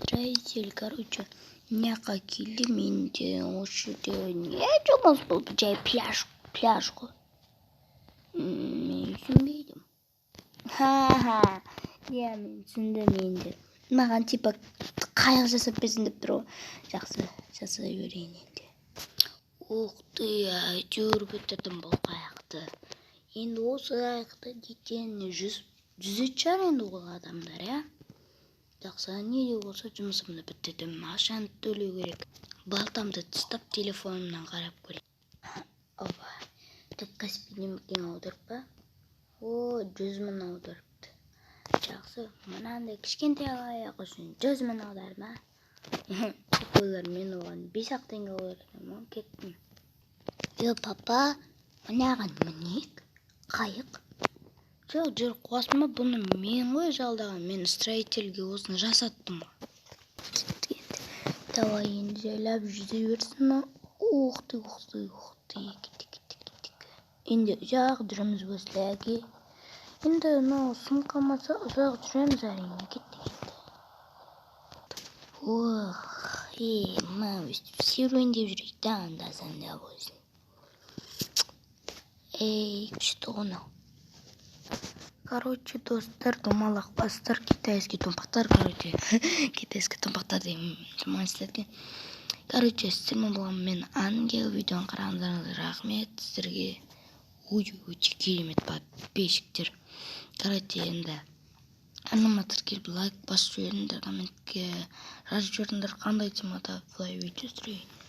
Строитель, короче, мына жаққа келді. Менде осы жерде не жұмыс? Бұл жай пляж, пляж ғой. Мен түсінбедім. Ха-ха, иә, мен түсіндім енді. Маған типа қайық жасап берсін деп тұр ғой. Жақсы, жасай берейін енді. Ух ты, әйтеуір бітірдім бұл қайықты. Енді осы қайықты дейтін жүзетін шығар енді ол адамдар, иә. Жақсы, не де болса жұмысымды бітірдім, ақшаны төлеу керек. Балтамды тастап, телефонымнан қарап көрейін. Опа, так, Каспийден бірдеңе аударып па? О, 100 000 аударыпты. Жақсы, мынандай кішкентай қайық үшін 100 000 аударды ма? Тупойлар, мен оған 5-ақ теңге аударамын ғой. Кеттім. Е, папа, мынаған мінейік, қайық. Жоқ, жүр, қуасың ба бұны? Мен ғой жалдаған, мен строительге осыны жасаттым ғой. Кеттік енді, давай, енді жайлап жүзе берсін. Ух ты, ух ты, ух ты, кеттік, кеттік, кеттік. Енді ұзақ жүреміз осылай. Әке, енді мынау сынып қалмаса, ұзақ жүреміз, әрине. Кеттік енді. Ох, е, мына өстіп серуендеп жүрейік та, анда санда болсын. Ей, күшті ғой мынау. Короче, достар, домалақ бастар, китайский томпақтар, короче, китайский томпақтар деген жаман естіледі. Короче, сіздермен болған мен, Ангел. Видеоны қарағандарыңызға рахмет сіздерге. Ой, өте керемет подписчиктер. Короче, енді арнама тіркеліп, лайк басып жіберіңдер, комментке жазып жіберіңдер, қандай темада былай видео түсірейін.